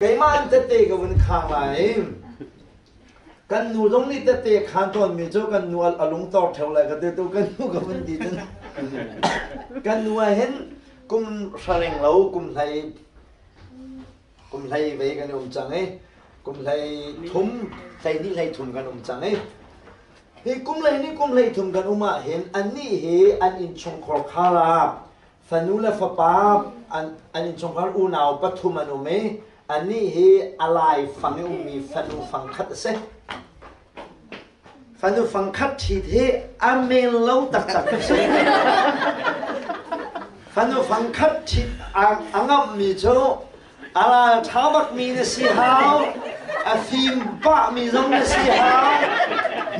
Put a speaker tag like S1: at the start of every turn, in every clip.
S1: Keimah in tette ka vun khang lai. Kan nu zong nih tette khan tawnmi cu kan nu a lungtor ṭheo lai ka ti tu kan nu ka vun ti cun kan nu ah hin kum hraring lo kum hlei kum hlei vei kan um cang i kum hlei thum hlei hnih hlei thum kan um cang i hi kum hlei hnih kum hlei thum kan um ah hin annih hi an innchungkhar khar ah Fanu le fapa an, an innchungkhar unau pathum an um i annih hi a lai fang i ummi fanu fang khat a si. Fanu fang khat ṭhit hi a men lo taktak a si. Fanu fang khat ṭhit a, a ngamhmi cu A ral ṭha bakmi na si hau, a fim pahmi zong na si hau,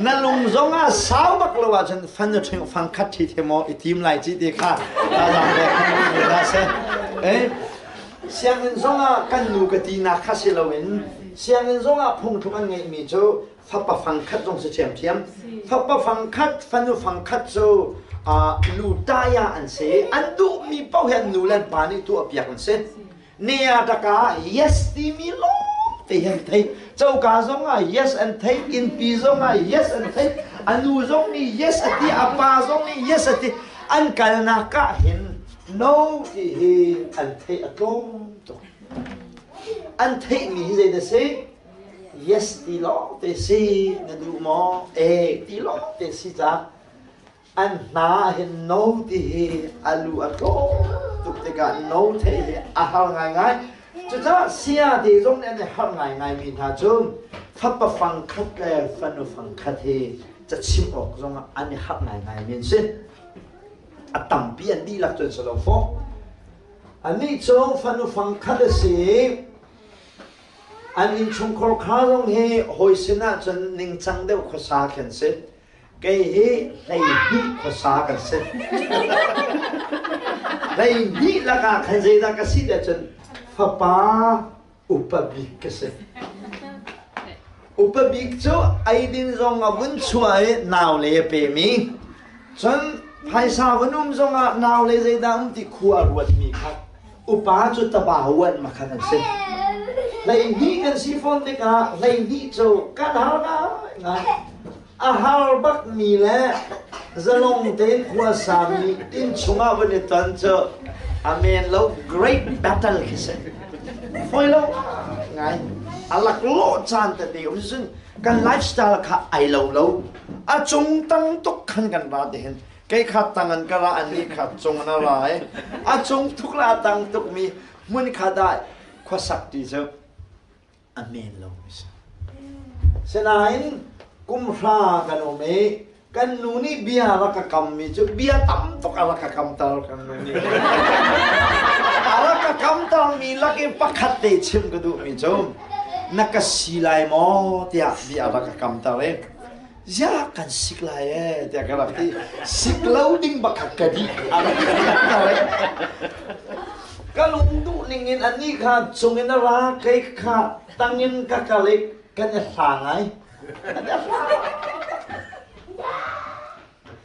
S1: na lung zong ah sau bak lo ahcun fan na ṭhing fang khat ṭhi the maw i tim lai ci ti kha thazaang pek mi hna seh. Eh, sianginn zong ah kan nu ka tinak kha si loin sianginn zong ah phungthluk an ngeihmi cu fapa fang khat zong si ṭhiamṭhiam. Fapa fang khat, fanu fang khat cu lu taya an si. An duhmi paoh hi an nu le an pa nih tuahpiak an si. Neataka yes timi lawng te hi an theih. Coka zong ah yes an theih, innpi zong ah yes an theih, a nu zong nih yes a ti, a pa zong nih yes a ti. An kalnak ah hin no ti hi an theih a tlawm tuk. An theihmi hi zei dah si? Yes ti lawng te si na duh maw? E ti lawng te si ca. An hna ah hin no ti hi a lu a tlawm tuk tikah no theih hi a har ngaingai. Cucaah saya te zong nih an i harh ngaingaimi hna cu fapa fang khat le fanu fang khat hi cachimh awk zongah an i harh ngaingaimi an si. A tampi an dihlak cun si lo fawh. Anih cu fanu fang khat a si i an innchungkhar kha zong hi hawi sinah cun ningcang deuh khuasa khi an si. Kei hi 12 khuasa kan si. 12 lakah khan zeidah ka si tiah cun fapa upa bik ka si. Upa bik cu eidin zong a vun chuah i nau le a pemi. Cun phaisa vun um zongah nau le zeidah um ti khua a ruatmi kha upa cu taba uan ma khan an si. 12 kan si fawn tikah 12 cu kan har ngai ngai. A har bakmi le zalong tein khua sami inn chungah van i ton cu a men lo great battle khi si. Foi lo ngai. A laklawh caan tete um cun kan lifestyle kha ai lo lo. A cung tang tuk khan kan ra te hin. Kei kha tang an ka ra an nih kha cung an ra i a cung tuk la tang tuk mi hmun kha dah khuasak ti cu a men lo mi si. Sinain kum hra kan um i kan nu nih bia rak ka kammi cu bia tam tuk a rak ka kamter kan nu nih. A rak ka kamtermi lak i pakhat te chim ka duhmi cu na ka si lai maw tiah bia a rak ka kamter i ziah kan sik lai ee tiah ka rak ti. Sik lo ding bak kha ka dih a rak ka kamter i Ka lung duh ning in anih kha cung in a ra, kei kha tang in ka kal i kan i hla ngai. Kan i hla.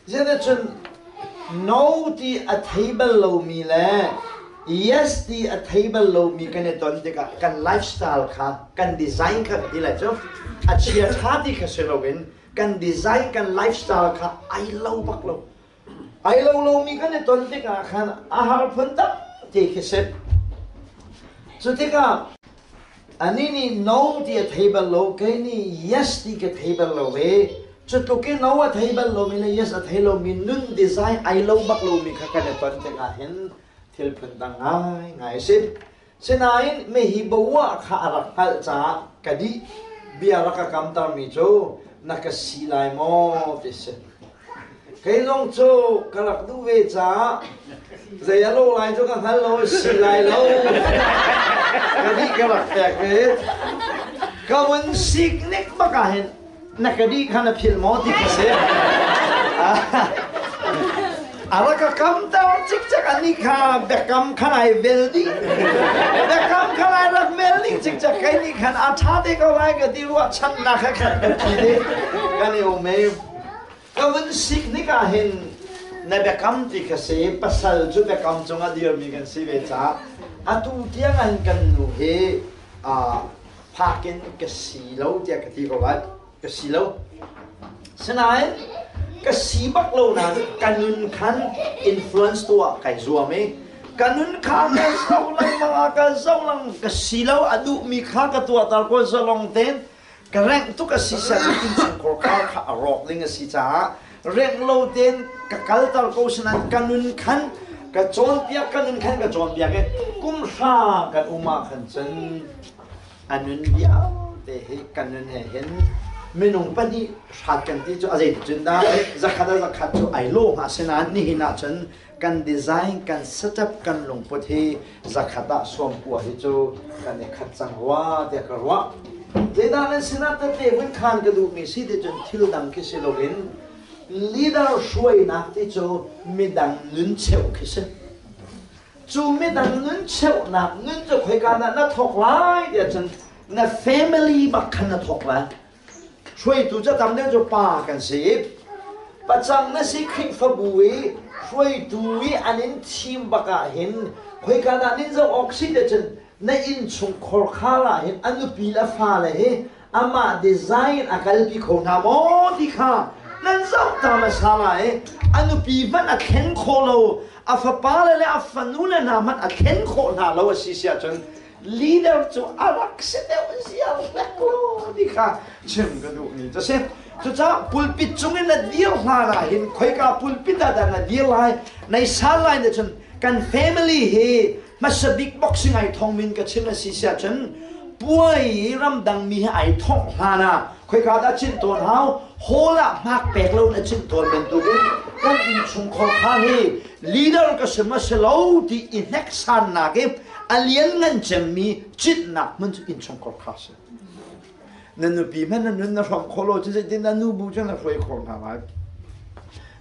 S1: Zeticun no ti a thei bal lomi le yes ti a thei bal lomi kan i ton tikah kan lifestyle kha kan design kha ti lai cu a chia ṭha ti kha si loin kan design kan lifestyle kha ai lo bak lo. Ai lo lomi kan i ton tikah khan a har phun tampi khi si. Cu tikah anih nih no ti a thei bal lo, kei nih yes ti ka thei bal lo ve. Cu tluk i no a thei bal lomi le yes a thei lomi nun design ai lo bak lomi kha kan i ton tikah hin thil phun dang ngaingai a si. Sinain Mehiboah kha a rak hngalh caah ka dih bia rak ka kamtermi cu na ka si lai maw ti si. Kei zong cu ka rak duh ve caah zei a lo lai cu ka hngal lo si lai lo. Ka dih ka rak pek ve. Ka vun siknik bak ah hin na ka dih kha na philh maw ti ka si. A rak ka kamter cikcek ani kha biakam khan ai vel dih. Biakam khan ai rak vel dih cikcek kai nih khan a ṭha te ko lai ka ti ruahchannak kha khan kan thi dih. Kan i um i ka vun sik nik ah hin na biakam ti ka si pasal cu biakam cungah dirmi kan si ve caah atu tiang ah hin kan nu hi. Phakin ka si lo tiah ka ti ko lai. Ka si lo. Sinain ka si bak lo nain ka nun khan influence tuah kai zuam i ka nun kha ka zoh lengmang ah ka zoh lengmang ka si lo a duhmi kha ka tuahter ko zalong tein ka rengh tuk a si sian innchungkhar kha kha a rawk ding a si caah rengh lo tein ka kalter ko sinain ka nun khan ka cawnpiak ka nun khan ka cawnpiak i kum hra kan um ah khan cun A nun vialte hi kan nun he hin minung pahnih hrat kan ti cu a zeiticun dah zakhat a zakhat cu ai lawh hnga sinain nihin ah cun kan design kan setup kan lungput hi zakhat ah sawmkua hi cu kan i khat cang rua tiah ka ruah. Zeidah nan sinah tete vun khan ka duhmi si ti cun thil dang khi si loin leader hruainak ti cu midang nun cheuh khi si. Cu midang nun cheuhnak nun cu khoika dah na thawk lai tiah cun na family bak khan na thawk lai. Hruaitu cu tam deuh cu pa kan si. Pacang na si Khrihfabu i hruaitu i an in thim bak ah hin khoika dah nin zoh awk si tiah cun na innchungkhar khar ah hin a nupi le a fale hi amah design a kalpi kho hna maw ti kha nan zoh ta hmasa lai. A nupi hmanh a thlen khawh lo, a fapa le le a fanu le hna hmanh a thlen khawh hna lo a si si ahcun leader cu a rak si deuh ziar hlek lo ti kha chim ka duhmi cu si. Cucaah pulpit cung in na dir hlan ah hin khoika pulpit ah dah na dir lai, nai sal lai na cun kan family hi hmasa bik boxing ai thong min ka chim a si si ahcun puai i ramdang mi hi ai thongh hlan ah khoika dah chinh tawn hau hall ah hmak pek lo na chinh tawn bantukin kan innchungkhar kha hi leader ka si ma si lo ti i hneksannak i a lianngan cemmi citnak hmun cu innchungkhar kha si. Na nupi hmanh na nun na hrawm khawh lo cu zeitin na nu bu cu na hruai khawh hna lai.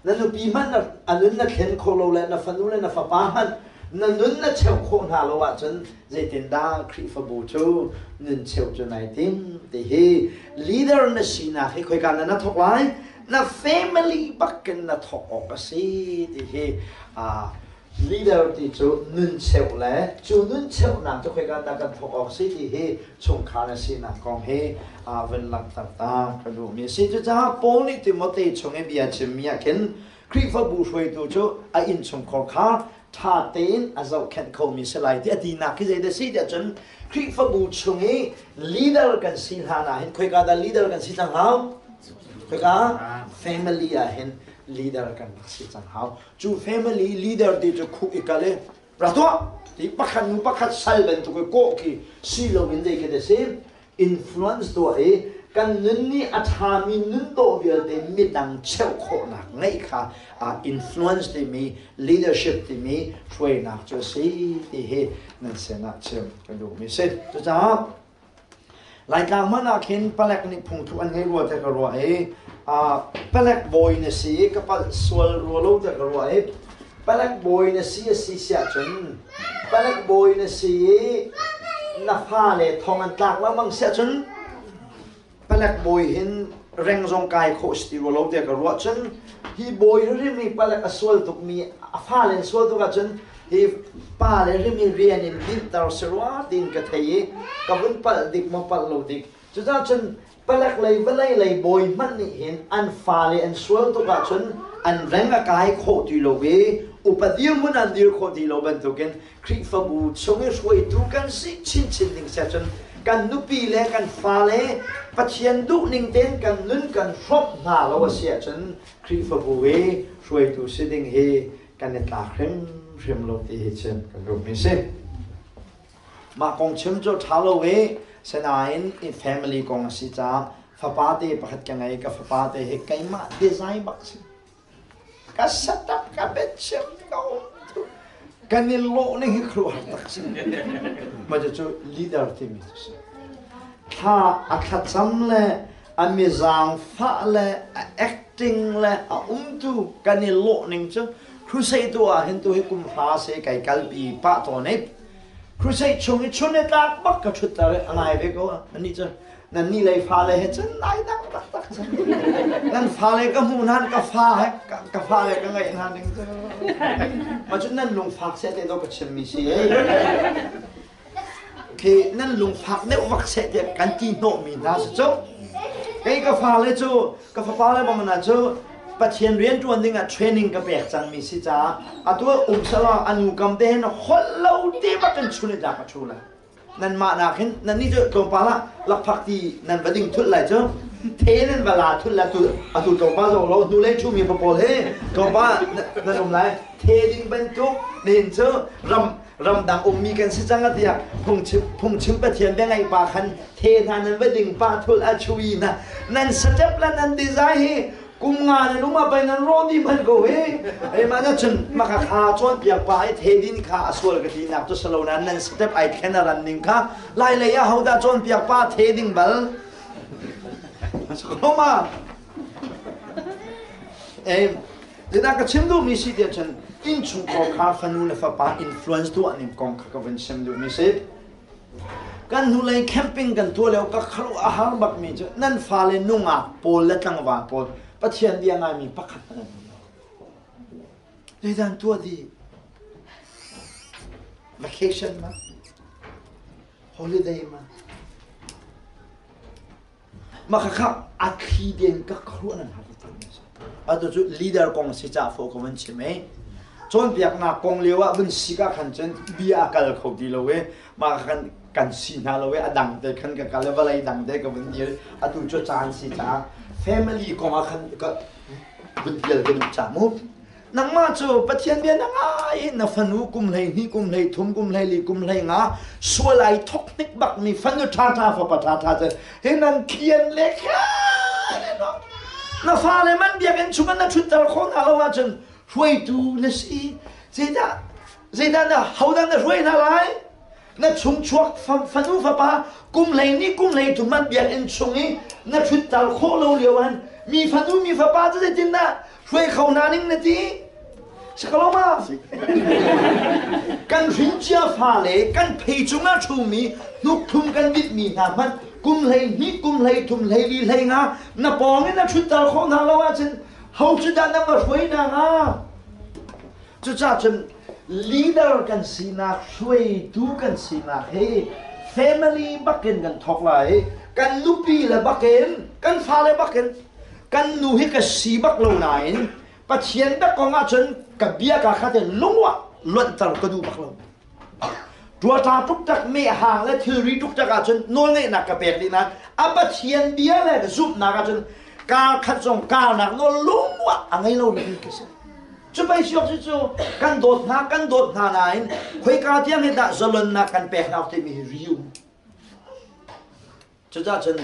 S1: Na nupi hmanh na a nun na thlen khawh lo le na fanu le na fapa hmanh na nun na cheuh khawh hna lo ahcun zeitindah Khrihfabu cu nun cheuh cu nai tim ti hi leader na sinak hi khoika na na thawk lai na family bakin na thawk awk a si ti hi leader ti cu nun cheuh le cu nun cheuhnak cu khoika dah kan thawk awk si ti hi chungkhar a sinak kong hi vun langhter ta ka duhmi a si. Cucaah Paul nih Timote chung i bia chimmi ah khin Khrihfabu hruaitu cu a innchungkhar kha ṭha tein a zohkhenh khomi si lai ti a tinak hi zeidah si tiah cun Khrihfabu chung i leader kan si hlan ah hin khoika dah leader kan si cang hau? Khoika family ah hin leader kan rak si cang hau. Cu family leader ti cu khuk i kal i ra tuah ti pakhat nu pakhat sal bantuk i kawh khi si loin zei khi si influence tuah i kan nun nih a ṭhami nun dawh vialte midang cheuh khawhnak ngeih kha influence timi leadership timi hruainak cu a si ti hi nan sinah chim ka duhmi si. Cucaah Laitlang hmanh ah khin palek nih phungthluk an ngei rua tiah ka ruah i palek bawi na si i ka palh sual rua lo tiah ka ruah i palek bawi na si a si siah cun palek bawi na si i na fale thong an tlak lengmang siah cun palek bawi hin reng zong kai khawh si ti rua lo tiah ka ruah cun hi bawi hrim hi palek a sual tukmi a fale an sual tuk ahcun hi pa le hrim hi rian in dinhter si rua tiin ka thei i ka vun palh dik maw palh lo dik cucaah cun palek lei vawlei lei bawi hmanh nih hin an fale an sual tuk ahcun an reng a kai khawh ti lo i upa dirhmun an dir khawh ti lo bantukin Khrihfabu chung i hruaitu kan si chinchin ding siah cun kan nupi le kan fale Pathian duhning tein kan nun kan hrawmh hna lo a si ahcun Khrihfabu i hruaitu si ding hi kan i tlak hrimhrim lo ti hi chim kan duhmi si. Mah kong chim cu ṭha lo i sinain i family kong a si caah fapa te pakhat ka ngei ka fapa te hi keimah design bak si. Ka setup ka biachim ka um kan i lawh ning hi khuaruahhar tak si. Mah cu leader timi cu si. Thla a thlacam le a mizaang fah le a acting le a umtu kan i lawh ning cu crusade tu ah hin tu hi kum hra se kai kalpi pah tawn i crusade chung i chun i tlak bak ka ṭhut ter i a ngai ve ko ani cu Nan nih lei fale he cun ai dang taktak cun. Nan fale ka hmuh hnan ka fa he ka fale ka ngaih hna ning cu. Ma cun nan lungfak seh te do ka chimmi si. Khi nan lungfak deuh vak seh tiah kan ti hnawhmi hna si cu. Kei ka fale cu ka fapa le bang hna cu Pathian rianṭuan dingah training ka pek cangmi si caah atu um selaw anu kam te hin holh lo te bak in chun i tlak a ṭhu lai. Nanmah nakin nannih cu tlawmpal ah lakphak ti nan va ding thulh lai cu the nan va la thulh lai tu atu tlawmpal zong lo hnulei ṭhumi pa pawl he tlawmpal nan um lai the ding bantuk nihin cu ram ramdang ummi kan si cang tiah phungchim phungchim Pathian bia ngaih pa khan the hna nan va ding pa thul a chui na nan step la nan design hi kum nga nan um ah pei nan raw di hman ko hi ei ma na chun maka kha chawn piak pa i the din kha a sual ka ti nak tu salo na nan step ai thlen a ran ning kha lai lei ah hoda chawn piak pa the ding bal ma Ei, Zeidah ka chim duhmi si tiah cun innchungkhar kha fanu le fapa influence tuah ning kong kha ka vun chim duhmi si. Kan hnulei camping kan tuah lio ka kharuah a har bakmi cu nan fale nungak pawl le tlangval pawl Pathian bia ngaimi pakhat hmanh an um lo. Zeidah an tuah dih? Vacation ma? Holiday ma? Mah khakha a thli den ka khuaruah nan har taktak mi si. Atu cu leader kong si ca fo ka vun chim ei. Cawnpiaknak kong lio ah vun si ka khan cun bia a kal kho ti lo i mah khan kan si hna lo i a dang te khan ka kal i vawlei dang te ka vun dir. Atu cu caan si caah family kong ah khan ka vun pial ka duh ca mu. Nangmah cu Pathian bia na ngai i na fanu kum 12, kum 13, kum 14, kum 15 sual ai thok hnik bak mi fanu ṭha ṭha fapa ṭha ṭha cu hi nan thian le na fale man biakinn chung na ṭhutter khawh hna lo ahcun hruaitu na si. Zeidah zeidah na hodah na hruai hna lai? Na chungchuak fanu fapa kum 12 kum 13 man biakinn chung i na ṭhutter khawh lo lio ah mi fanu mi fapa cu zeitindah hruai kho hna ning na ti Sakaloma kan hrincia fale kan phei cungah ṭhumi hnukthum kan bitmi hna hmanh kum 12 kum 13 14 15 na pawng in na ṭhutter khawh hna lo ahcun ho cu dah na va hruai hna hnga? Cucaah cun leader kan sinak hruaitu kan sinak hi family bakin kan thawk lai kan nupi le bakin kan fale bakin kan nu hi ka si bak lo nain Pathian bak kong ahcun ka bia ka kha te lungwah luanhter ka duh bak lo. Tuata tuktak me hang le thilri tuktak ahcun nawlngeihnak ka pek dih nain a Pathian bia le zumhnak ahcun kar khat zong karnak nawl lungwah a ngei lo mi ka si. Cu pei siok cu cu kan dawt hna kan dawt hna nain khoika tiang hi dah zalonnak kan pek hna timi hi riu. Cucaah cun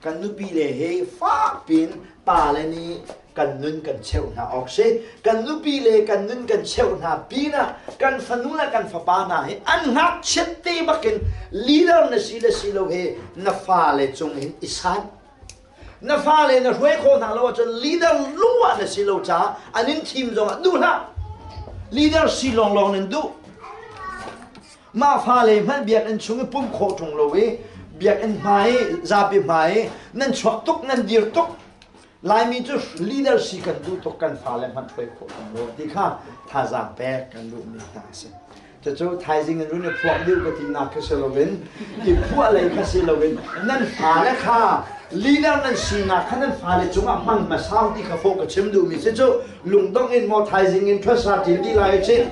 S1: kan nupi le he fakpiin pale nih kan nun kan cheuh hna awk si. Kan nupi le kan nun kan cheuh hna pinah kan fanu le kan fapa hna hi an ngakchiat te bakin leader na si le si lo he na fale cung hin i san. Na fale na hruai khawh hna lo ahcun leader lungah na si lo caah an in thim zongah duh hlah. Leader si lawnglawng nan duh. Mah fale hmanh biakinn chung i pumh khawh ṭung lo i biakinn hmai zapi hmai nan chuak tuk nan dir tuk Laimi cu leader si kan duh tuk kan fale hmanh hruai khawh ṭung lo ti kha thazaang pek kan duhmi hna a si. Cucu thaizing in run i phuak deuh ka tinak kha si loin i phuah lei kha si loin nan fale kha leader nan sinak kha nan fale cungah hmang hmasa ti kha fawh ka chim duhmi si cu lungdong in maw thaizing in ṭhuasa ṭin dih lai u cih.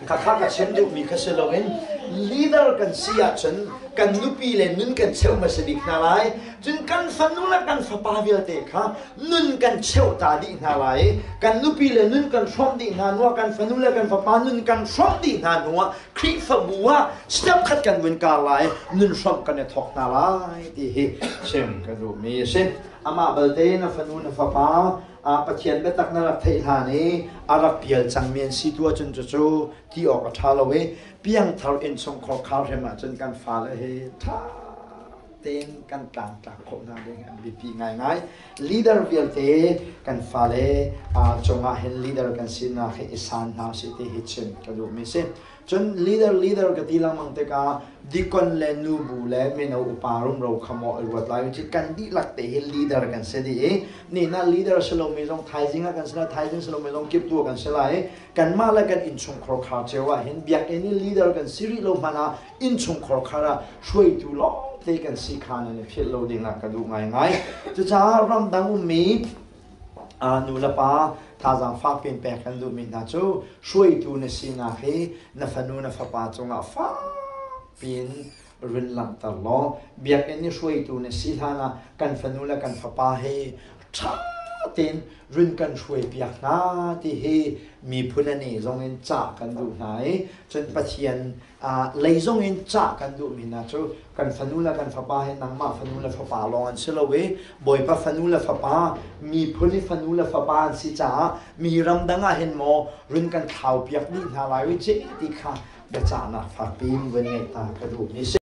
S1: Khakha ka chim duhmi kha si loin leader kan si ahcun kan nupi le nun kan cheuh hmasa bik hna lai. Cun kan fanu le kan fapa vialte kha nun kan cheuh ta dih hna lai. Kan nupi le nun kan hrawmh dih hna hnuah kan fanu le kan fapa nun kan hrawmh dih hna hnuah Khrihfabu ah step khat kan vun kar lai nun hrawmh kan i thawk hna lai ti hi chim ka duhmi a si. Amah balte na fanu na fapa Pathian biatak na rak theih hlan i a rak pial cangmi an si tu ahcun cucu ti awk a ṭha lo i piangthar innchungkhar kharhrem ahcun kan fale hi ṭha tein kan tlangtlak khawh hna ding an biapi ngaingai. Leader vialte kan fale cungah hin leader kan sinak hi i san hna usih ti hi chim ka duhmi si. Cun leader leader ka ti lengmang tikah dikon le nubu le mino upa rumro kha maw i ruat lai u kan dihlak te hi leader kan si dih i nina leader si lomi zong thaizing ah kan si lai, thaizing si lomi zong kiptu kan si lai i kanmah le kan innchungkhar khar cio ah hin biakinn i leader kan si rih lo hmanh ah innchungkhar khar ah hruaitu lawng te kan si kha nan i philh lo ding ah ka duh ngaingai. Cucaah ramdang ummi nu le pa thazaang fak piin pek kan duhmi hna cu hruaitu na sinak hi na fanu na fapa cungah fak piin run langhter law biakinn i hruaitu na si hlan ah kan fanu le kan fapa hi ṭha tein run kan hruaipiak hna ti hi miphun a nih zong in cah kan duh hna i cun Pathian lei zong in cah kan duhmi hna cu kan fanu le kan fapa hi nangmah fanu le fapa lawng an si lo i Bawipa fanu le fapa, miphun i fanu le fapa an si caah mi ramdang ah hin maw run kan thlaupiak dih hna lai u ci ti kha biacahnak fakpi in vun ngeih ta ka duhmi si.